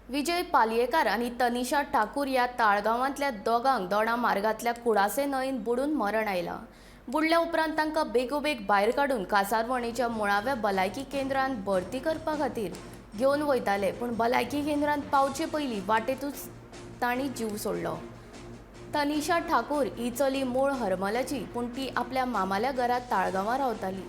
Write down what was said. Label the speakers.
Speaker 1: विजय पालयेकार आनी तनिषा ठाकूर ह्या ताळगांवांतल्या दोगांक दोणा मार्गांतल्या कुडासे न्हंयेन बुडून मरण आयलां. बुडल्या उपरांत तांकां बेगोबेग भायर काडून कासारवर्णेच्या मुळाव्या भलायकी केंद्रांत भरती करपा खातीर घेवन वयताले, पूण भलायकी केंद्रांत पावचे पयलीं वाटेतूच तांणी जीव सोडलो. तनिषा ठाकूर ही चली मूळ हरमलाची, पूण ती आपल्या मामाल्या घरात ताळगांवां रावताली.